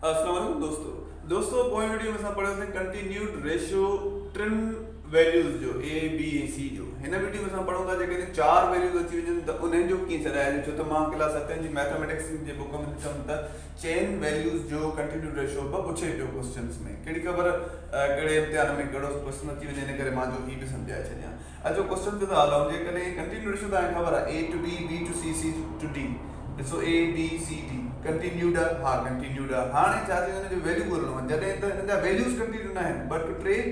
السلام عليڪم دوستو دوستو پوئين وڊيو ۾ اسان پڙهيوسين ڪنٽينيوڊ ريشو ٽن ويليوز جو اي بي ۽ سي جو هن وڊيو ۾ اسان پڙهون ٿا جيڪڏهن چار ويليوز اچي وڃن ته انهن جو ڪيئن ڇڏائجي ڇو ته مان ڪلاس ستين جي ميٿاميٽڪس جي بڪ ۾ ڏٺم ته چئن ويليوز جو ڪنٽينيوڊ ريشو به پڇي پيو ڪوسچنس ۾ ڪهڙي خبر ڪهڙي امتحان ۾ ڪهڙو ڪوسچن اچي وڃي ان ڪري مان جو هي به سمجهائي ڇڏيان اچو ڪوسچن تي ٿا هلون جيڪڏهن ڪنٽينيوڊ ريشو توهان کي خبر آهي A to B B to C C to D ڏسو اي بي سي ڊي ڪنٽينيوڊ آ ها ڪنٽينيوڊ آ هاڻي ڇا ٿيندو هن جو ويليو ڳولڻو آ جڏهن ته هن جا ويليوز ڪنٽينيو نه آهن 2 ٽو 3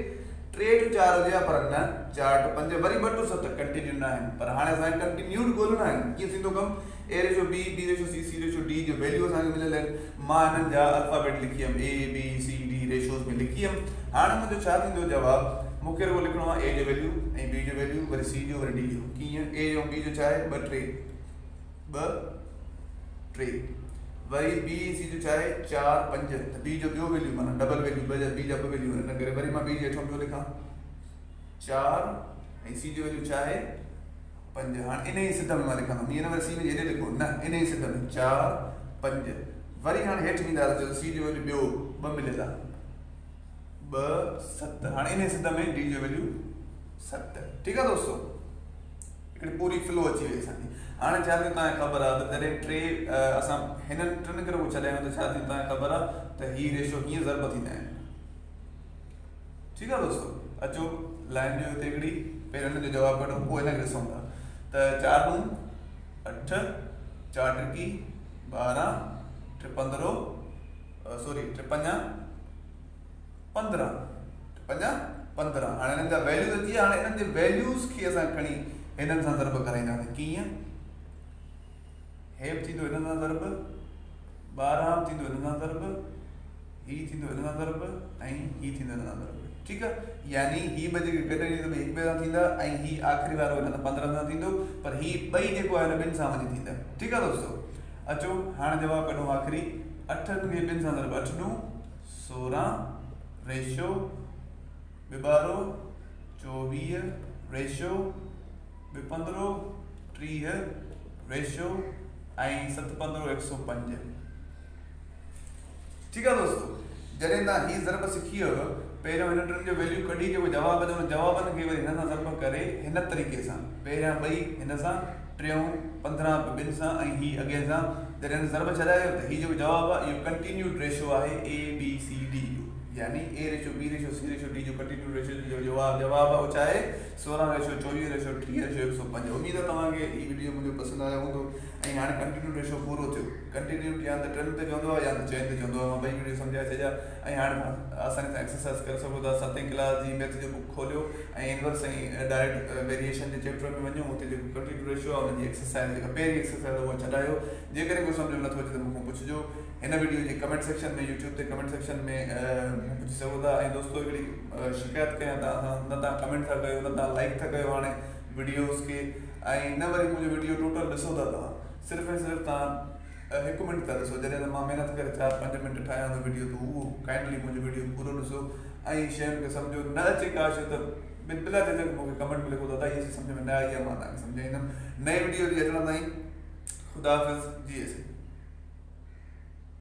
3 ٽو 4 هجي ها پر نه 4 ٽو 5 وري 2 ٽو 7 ڪنٽينيو نه آهن پر هاڻي اسان کي ڪنٽينيوڊ ڳولڻا آهن ڪيئن ٿيندو ڪم اي ريشو بي بي ريشو سي سي ريشو ڊي جو ويليو اسان کي مليل آهن مان هنن جا الفابيٽ لکي آيم اي بي سي ڊي ريشوز ۾ لکي آيم هاڻي منهنجو ڇا ٿيندو جواب مون کي رڳو لکڻو آهي اي جو ويليو ۽ بي جو ويليو وري سي جو وري ڊي جو ڪيئن اي جو بي جو ڇا آهي 2 3 2 3 وري بي ۽ سي جو ڇا آهي 4 5 ته بي جو ٻيو ويليو معنيٰ ڊبل ويليو ٻه جا بي جا ٻه ويليو ان ڪري وري مان بي جي هيٺان ٻيو لکان 4 ۽ سي جو ويليو ڇا آهي 5 هاڻي ان ئي سڌ ۾ مان لکندم ائين نه وري سي ۾ هيڏي لکو نه ان ئي سڌ ۾ 4 5 وري هاڻي هيٺ وينداسين سي جو ويليو ٻيو ٻه مليل آهي 2 7 هاڻي ان ئي سڌ ۾ ڊي جو ويليو 7 ٺيڪ آهي دوستو هڪڙي پوري فلو اچي وئي اسان جي. هاڻي ڇا ٿيو توهان کي خبر آهي ته جڏهن ٽي اسان هنن ٽن کي رڳو ڇڏايون ته ڇا ٿيندو توهان کي خبر آهي ته هي ريشو هيئن ضرب ٿيندا آهن. ٺيڪ آهي دوستو اچو لائن ڏيو هتي هڪڙي پهريون هن جو جواب ڪڍون پوء هن کي ڏسون ٿا ته چار ڏون اٺ چار ٽڪي 12 ٽي پندرهن سوري ٽي پنجا 15 پنجا 15 هاڻي هنن جا ويليوز اچي ويا هاڻي هنن جي ويليوز کي اسان کڻي هنن سان ضرب ڪرائينداسين ڪيئن هي به ٿيندو هنن سان ضرب 12 به ٿيندو هنن سان ضرب هي ٿيندو هنن سان ضرب ۽ هي ٿيندو هنن سان ضرب ٺيڪ آ يعني هي ٻه جيڪي گڏ آهن ته هڪ ٻئي سان ٿيندا ۽ هي آخري وارو هن سان 15 سان ٿيندو پر هي ٻئي جيڪو آهي ٻن سان وڃي ٿيندا ٺيڪ آ دوستو اچو هاڻي جواب ڪڍون آخري اٺن کي ٻن سان ضرب اٺ ڏون 16 ريشو ٻه 24 ريشو ٻه پندرهن 30 ريشو ۽ ست پندرهن 105. ٺيڪ آ دوستو جڏهن توهان هي ضرب سکي ويو پهريون هن ٽن جو ويليو ڪڍي جيڪو جواب اچي ان جوابن کي وري هن سان ضرب ڪري هن طريقي سان پهريان ٻئي هن سان ٽيون 15 به ٻن سان ۽ هي اڳئين سان جڏهن ضرب ڇڏايو ته هي جيڪو جواب آهي اهو ڪنٽينيوڊ ريشو آهي اي بي سي ڊي جو يعني اي ريشو بي ريشو سي ريشو ڊي جو ڪنٽينيوڊ ريشو جو جواب جواب آهي اهو ڇا آهي 16 ريشو 24 ريشو 30 ريشو 105. اميد آهي توهان کي هي وڊيو منهنجو پسند آيو هوندو ۽ هاڻي ڪنٽينيوڊ ريشو پورو ٿيو ڪنٽينيوڊ يا ته ٽن تي چوندو آهي يا ته چئن تي چوندو آهي مان ٻئي وڊيو سمجهائي ڇڏيا ۽ هاڻي توهان آساني سان ايڪسرسائز ڪري سگهو ٿا ستين ڪلاس جي ميٿ جو بڪ کوليو ۽ انورس ۽ ڊائريڪٽ ويريئيشن جي چيپٽر ۾ وڃو اتي جيڪو ڪنٽينيوڊ ريشو آهي ان جي ايڪسرسائز جيڪا پهرين ايڪسرسائز آهي اها ڇڏايو جيڪڏهن ڪجهه سمجهه ۾ نٿو اچي ته مون کان پڇجو هن وڊيو جي ڪمينٽ سيڪشن ۾ يوٽيوب تي ڪمينٽ سيڪشن ۾ مون پڇي سگهو ٿا ۽ دوستو هڪڙي شڪايت ڪيان توهان سان نه توهان ڪمينٽ ٿا ڪيو نه توهان لائڪ ٿا ڪيو هاڻي وڊيوز کي ۽ نه وري منهنجو وڊيو ٽوٽل ڏسو ٿا توهان صرف ۽ صرف توهان هڪ منٽ ٿا ڏسو جڏهن ته مان محنت ڪري چار پنج منٽ ٺاهيان ٿو وڊيو ته اهو ڪائنڊلي منهنجو وڊيو پورو ڏسو ۽ شين کي سمجهو نه اچي ڪا شي ته بلا جهجڪ مون کي ڪمينٽ ۾ لکو دادا هي شي سمجهه ۾ نه آئي آهي مان توهان کي سمجهائيندم نئين وڊيو جي اچڻ تائين خدا حافظ جي.